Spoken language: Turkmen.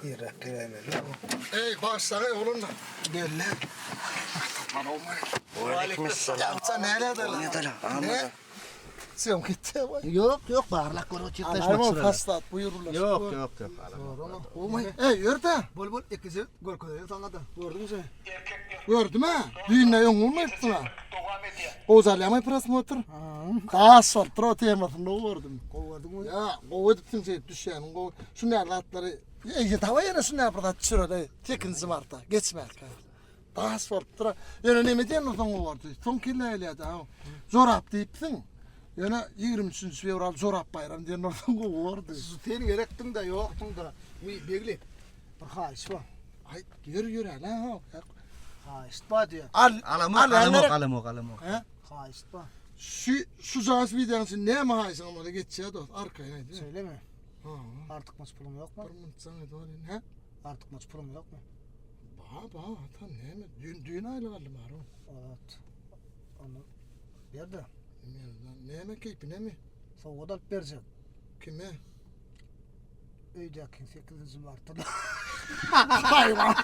Irräk geläýmeli. Eý, bagyşlaň eý, oglanlar. Geldi. Waleýkim-essalam. Sen näledeler? Ne? Sen gitdi. Ýok, ýok, barlak görüp otyr. Alayma faslat buyururlar. Ýok, ýok, ýok. Olmay. Ey ýör-de. Bol bol ikisi görkezeýin saňa-da. Gördüňmi sen? Gördüm ha. Düýnde öň bolmaýypsyň ha. Gozalýamay prosmotr. Daş bolup dur o temasyny gowy gördüm. Gowy gördüňmi? Ýa, gowy edipsiň şeýdip düşýäniň gowy. Şunday zatlary Eý, dawa ýene şunday bir zat düşüreli. 8 marta geçmärkä. Daş bolup dur. Ýöne neme diýen bolsaň gowy boldy. Soňky ýyl näleýärdi ha. Jorap diýipsiň. Ýöne 23 fewral jorap baýram diýen bolsaň gowy boldy. Sen gerekdiň-de, ýokduň-da. Wiý, Begli, bir haýyş bar. Aý, ýör ýör hä. Haýyşt bar diýýär. Al, Alamok, al, alamok, al. alamok, alamok. Hä? Haýyşt bar. Şu şu jas wideonyň içinde näme haýyşyň bolsa geçýär dost, arkaýyn aýt. Şeýlemi? Ha. Artykmaç puluň ýokmy? Bir minut saňa aýdyp hä? Artykmaç puluň ýokmy? Ba, ba, ata näme? Düýn düýn aýlyk aldym aru. Evet. Onu ber-de. Näme keýpi näme? Sowgat alyp berjek. Kime? Öýdäki 8 martda. Haýwan.